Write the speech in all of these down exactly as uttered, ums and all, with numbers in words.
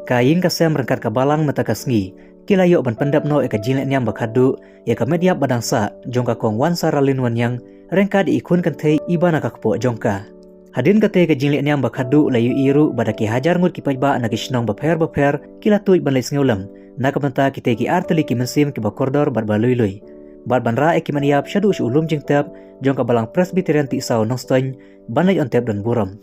Ka ïing ka sem ryngkat ka balang mynta ka sngi ki la ïoh ban pyndep noh ïa ka jingleh niam ba khatduh ïa ka met ïap ba dang sah jong ka Kong Wansaralin Wanniang ryngkat ïa i khun kynthei iba na ka kpoh jong ka. Hadien katei ka jingleh niam ba khatduh la ïohi ruh ba da ki hajar ngut ki paidbah na ki shnong bapher bapher ki la tuid ban leit sngewlem na ka bynta kitei ki ar tylli ki mynsiem kiba kordor bad ba lui lui, bad ban rah ïa ki met ïap shaduh sha u lum jingtep jong ka Balang Presbyterian Tihsaw Nongstoiñ ban leit on tep don burom.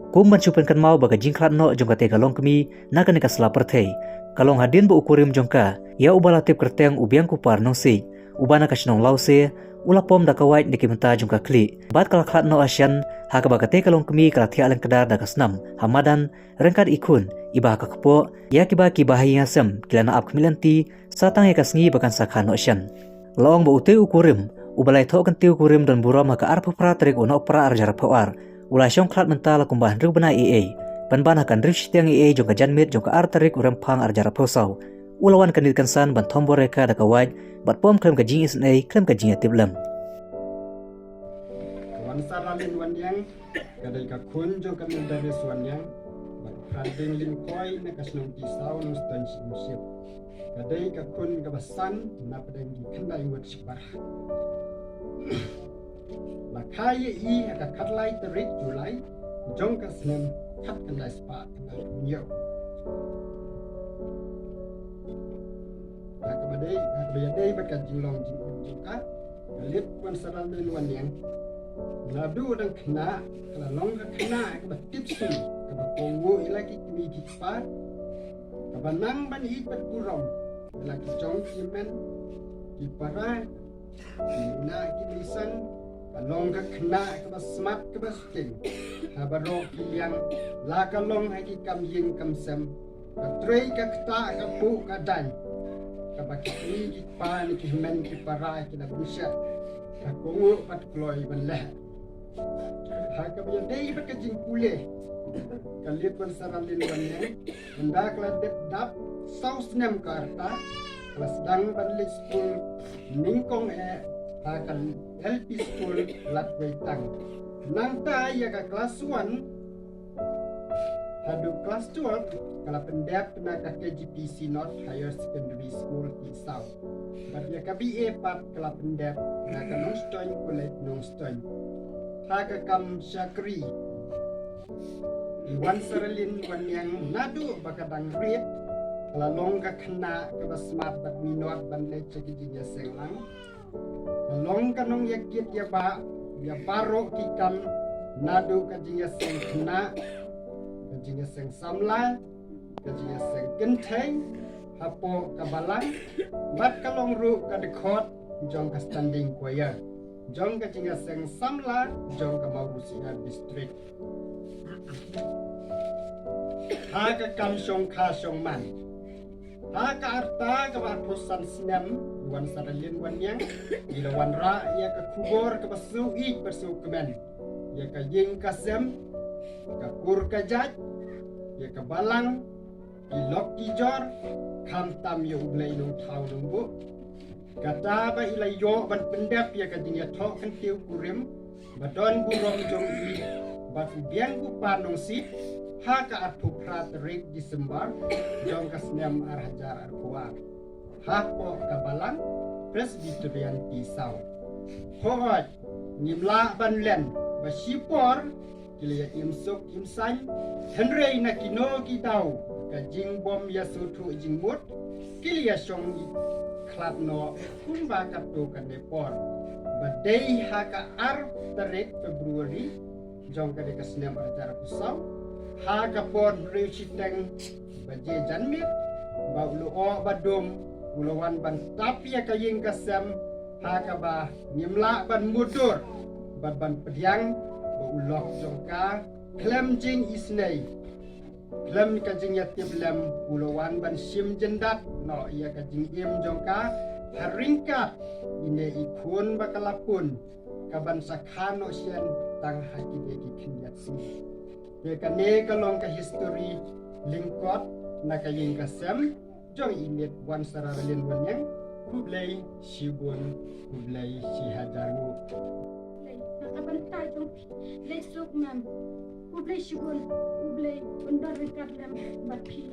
Kum ban shu pynkynmaw ba ka jingkhlad noh jong katei ka longkmie na kane ka sla pyrthei ka long hadien ba u kurim jong ka ïa uba la tip kyrteng u Biangkupar Nongsiej, uba na ka shnong Lawse, u la pom da ka wait na ki bynta jong ka khlieh bad ka la khlad noh ha shen, ha kaba katei ka longkmie ka la thiah lyngkdar da ka snam ha madan ryngkat i khun iba ha ka kpoh, ïa kiba ki bahaïing hasem ki la nang ap khmih lynti sa tang ïa ka sngi ba kan sa kha noh shen. La ong ba utei u kurim uba la ïathoh kyntiew kurim don burom ha ka arphew phra tarik u Nohprah arhajar arphew ar u la shong khlad mynta la kumba hynriew bnai eiei, pynban ha ka hynriew shiteng eiei jong ka janmiet jong ka ar tarik u Rymphang arhajar arphew saw u la wan kyndit kynsan ban thombor ïa ka da ka wait bad pom khlem ka jingisynei khlem ka jingïatiplem. Ka Wansaralin Wanniang ka dei ka khun jong ka Mildarius Wanniang bad u Phranding Lyngkhoi na ka shnong Tihsaw Nongstoiñ Syiemship. Ka dei ka khun kaba san na pdeng ki khyndai ngut shipara. La kha ïa i ha ka khatlai tarik July jong ka snem khatkhyndai spah khyndai phew hynñiew. Ha kaba dei, ha kaba ïadei bad ka jinglong jingim jong ka, ka Liet Wansaralin Wanniang, naduh dang khynnah ka la long ka khynnah kaba tipsui, kaba kohnguh ïa la ki kmie ki kpa, kaba nang ban ïeit bad burom ïa la ki jong ki hynmen ki para, ki khynnah ki meisan, ka long ka khynnah kaba smat kaba sting ha baroh ki liang, la ka long ha ki kam ïing kam sem, ka trei ka ktah ka buh ka dai, kaba ki kmie ki kpa ne ki hynmen ki para ki la bunshet, ka kohnguh bad kloi ban leh. Ha kaba ïadei bad ka jingpule, ka Liet Wansaralin Wanniang, ynda ka la dep dap saw snem ka rta, ka la sdang ban leit skul nyngkong eh ha ka L P School Ladweitang. Nangta ïa ka klas one haduh klas twelve ka la pyndep na ka K G P C North Higher Secondary School Tihsaw. Bad ïa ka B A pat ka la pyndep na ka Nongstoiñ College Nongstoiñ. Ha ka kam shakri, i Wansaralin Wanniang naduh ba ka dang rit ka la long ka khynnah kaba smat bad minot ban leit sha ki jingïaseng lang. Ka long ka nongïakit ïa ba, ïa baroh ki kam, naduh ka jingïaseng khynnah, ka jingïaseng samla, ka jingïaseng kynthei hapoh ka balang, bad ka long ruh ka dkhot jong ka standing choir jong ka jingïaseng samla jong ka Mawrusia District. Ha ka kam shongkha shongman, ha ka rta kaba arphew san snem, i Wansaralin Wanniang i la wanrah ïa ka khubor kaba sngewïeit bad sngewkmen ïa ka ïing ka sem, ka kur ka jait, ïa ka balang, ki lok ki jor, khamtam ïa U Blei Nongthaw Nongbuh. Kata ba i la ïoh ban pyndep ïa ka jingïathoh kyntiew kurim ba don burom jong i bad u Biangkupar Nongsiej ha ka arphew phra tarik December jong ka snem arhajar arphew ar hapoh ka balang Presbyterian Tihsaw. Hooid, ngim lah ban len ba shipor ki la ïa im suk im saiñ, hynrei na kino ki daw ka jingbym ïasngewthuh jingmut ki la ïa shong ïa khlad noh kumba katto katne por. Ba dei ha ka ar tarik February jong kane ka snem arhajar arphew saw, ha ka por hynriew shiteng baje janmiet, ba u lyoh ba dum u la wan ban tap ïa ka ïing ka sem, ha kaba ngim lah ban mutdur bad ban pdiang ba u lok jong ka khlem jingisynei, khlem ka jingïatiplem u la wan ban shim jyndat noh ïa ka jingim jong ka ha ryngkat ine i khun ba ka la pun, ka ban sa kha noh shen tang ha kine ki khyndiat sngi. Te kane ka long ka history lyngkot na ka ïing ka sem jong i Liet Wansaralin Wanniang. Khublei shibun, khublei shihajar nguh. Khublei na ka bynta jong phi, leit suk mem. Khublei shibun, U Blei un don ryngkat lem bad phi.